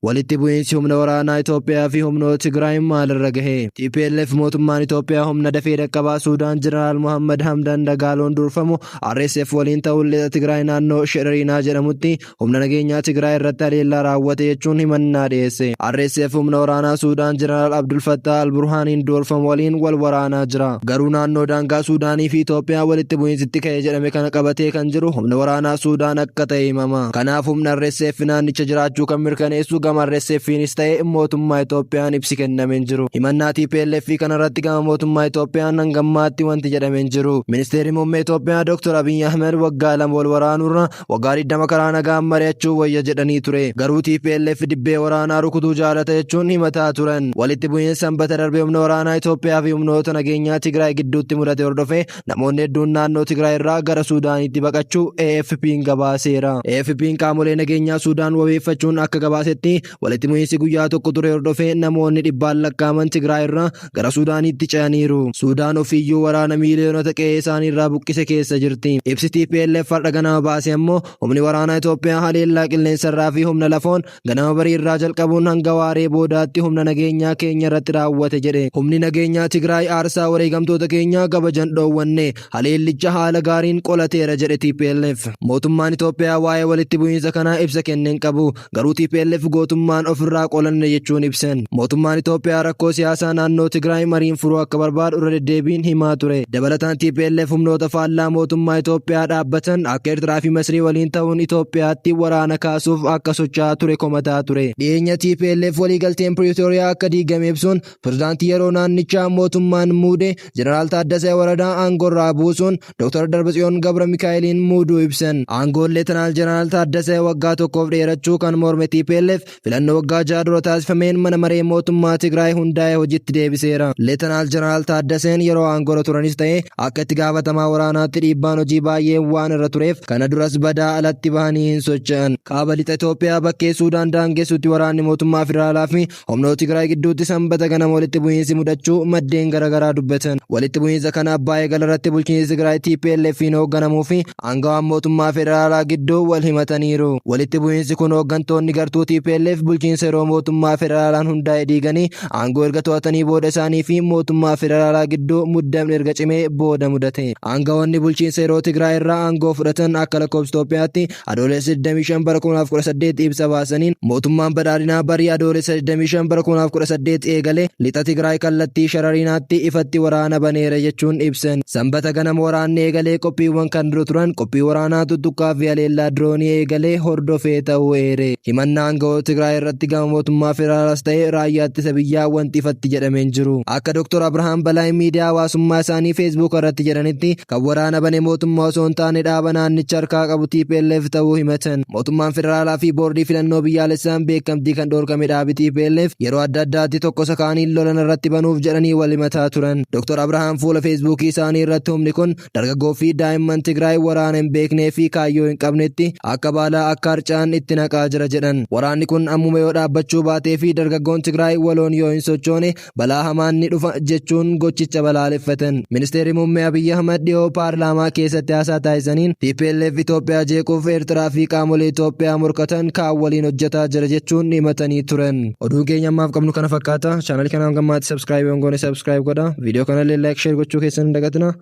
Walitti bu'iinsi humna waraanaa Itoophiyaa fi humnoota Tigraay maalirra gahe? TPLF mootummaan Itoophiyaa humna dafee dhaqqabaa Suudaan Jeneraal Mohammad Hamdan Dagaaloon durfamu RSF waliin ta'uun lixa Tigraay naannoo Shereriinaa jedhamutti humna nageenyaa Tigraay irratti haleellaa raawwate jechuun himannaa dhiyeesse. RSF humna waraanaa Suudaan Jeneraal Abdul Fattah Al-Burhaaniin durfamu waliin wal waraanaa jira. Garuu naannoo daangaa Suudaanii fi Itoophiyaa walitti bu'iinsitti ka'e jedhame kana qabatee kan jiru humna waraanaa Suudaan akka ta'e himama. Kanaaf humna RSF naannicha jiraachuu kan mirkaneessu gama RSFiinis ta'e mootummaa Itoophiyaan ibsi kenname hin jiru. Himannaa TPLF kanarratti gama mootummaa Itoophiyaan hanga ammaatti wanti jedhame hin jiru. Ministeerri muummee Itoophiyaa Dr. Abiy Ahmed waggaa 2 wal waraanuurra waggaa 20 karaa nagaan mari'achuu wayya jedhanii ture. Garuu TPLF dibbee waraanaa rukutuu jaalata jechuun himataa turan. Walitti bu'iinsa Sanbata darbe humna waraanaa Itoophiyaa fi humnoota nageenyaa Tigraay gidduutti mudate hordofee namoonni hedduun naannoo Tigraay irraa gara Suudaanitti baqachuu AFP'n gabaaseera. AFP'n qaamolee nageenyaa Suudaan wabeeffachuun akka gabaasetti walitti bu'iinsi guyyaa tokko ture hordofee namoonni dhibbaan lakkaa'aman Tigraay irraa gara Suudaanitti ce'aniiru. Suudaan ofiiyyuu waraana miiliyoonota qe'ee isaanii irraa buqqise keessa jirti. Ibsi TPLF har'a ganama baase ammoo humni waraanaa Itoophiyaa haleellaa qilleensarraa fi humna lafoon ganama barii irraa jalqabuun hanga waaree boodaatti humna nageenyaa keenya irratti raawwate jedhe. Humni nageenyaa Tigraay aarsaa wareegamtoota keenyaa kabajan dhoowwanne, haleellicha haala gaariin qolateera jedhe TPLF. Mootummaan Itoophiyaa waa'ee walitti bu'iinsa kanaa ibsa kenne hin qabu. Garuu TPLF gootummaan ofirraa qolanne jechuun ibsan. Mootummaan Itoophiyaa rakkoo siyaasaa naannoo Tigraay mariin furuu akka barbaadu irra deddeebiin himaa ture. Dabalataan TPLF humnoota faallaa mootummaa Itoophiyaa dhaabbatan akka Eertiraa fi Masrii waliin ta'uun Itoophiyaatti waraana kaasuuf akka socho'aa ture komataa ture. Dhiyeenya TPLF waliigalteen Piriitooriyaa akka diigame ibsuun pirezidaantii yeroo naannichaa mootummaan muude Jeneraal Taaddasee Waradaa aangoorraa buusuun Dr. Darbatsiyoon Gabra Mikaa'eliin muuduu ibsan. Aangoon Leetanaal Jeneraal Taaddasee waggaa tokkoof dheerachuu kan morme TPLF filannoo waggaa 6 dura taasifameen mana maree mootummaa Tigraay hundaa'e hojiitti deebiseera. Leetanaal Jeneraal Taaddaseen yeroo aangoorra turanis ta'e akka itti gaafatamaa waraanaatti dhiibbaan hojii baay'een waan irra tureef kana duras badaa alatti bahanii hin socho'an. Kaaba lixa Itoophiyaa bakkee Suudaan daangessutti waraanni mootummaa federaalaa fi humnoota Tigraay gidduutti Sanbata ganama walitti bu'iinsi mudachuu maddeen garaagaraa dubbatan. Walitti bu'iinsa kana abbaa eegala irratti bulchiinsi Tigraay TPLF'n hoogganamuu fi aangawaan mootummaa federaalaa gidduu wal himataniiru. Walitti bu'iinsi kun hooggantoonni gartuu TPLF bulchiinsa yeroo mootummaa federaalaan hundaa'e diiganii aangoo erga to'atanii booda isaanii fi mootummaa federaalaa gidduu muddamni erga cimee booda mudate. Aangawoonni bulchiinsa yeroo Tigraay irraa aangoo fudhatan akka lakkoofsa Itoophiyaatti Adoolessa 25 bara 2018 ibsa baasaniin mootummaan badhaadhinaa barii Adoolessa 25 bara 2018 eegale lixa Tigraay kallattii Sharariinaatti ifatti waraana baneera jechuun ibsan. Sanbata ganama waraanni eegalee qophiiwwan kan dura turan qophii waraanaa tuttuqqaa fi haleellaa diroonii eegalee hordofee ta'uu eere. Himannaa aangawoota Tigraay irratti gama mootummaa federaalaas ta'e raayyaa ittisa biyyaa wanti ifatti jedhame hin jiru. Akka Dr. Abrahaam Balaay miidiyaa hawaasummaa isaanii Feesbuuk irratti jedhanitti kan waraana bane mootummaa osoo hin taane dhaaba naannicha harkaa qabu TPLF ta'uu himatan. Mootummaan federaalaa fi boordii filannoo biyyaalessaan beekamtii kan dhoorkame dhaabi TPLF yeroo adda addaatti tokko isa kaaniin lolan irratti banuuf jedhanii wal himataa turan. Dr. Abrahaam fuula Feesbuukii isaanii irratti humni kun dargaggoo fi daa'imman Tigraay waraana hin beeknee fi kaayyoo hin qabnetti akka baalaa akka harca'an itti naqaa jira jedhan. Waraanni kun ammuma yoo dhaabbachuu baatee fi dargaggoon Tigraay waloon yoo hin sochoone balaa hamaan ni dhufa jechuun gochicha balaaleffatan. Ministeerri Muummee Abiyyi Ahmad dhiyoo paarlaamaa keessatti haasaa taasisaniin TPLF Itoophiyaa jeequuf Eertiraa fi qaamolee Itoophiyaa morkatan kaan waliin hojjetaa jira jechuun himatanii turan. Oduun keenya ammaaf qabnu kana fakkaata. Chaanalii kana hanga ammaatti subscribe yoo hin goone subscribe godha. Viidiyoo kanallee like, share gochuu keessan hin dagatina.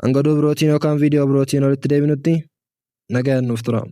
Hanga oduu birootiin yookaan viidiyoo birootiin walitti deebinutti nagaan nuuf tura.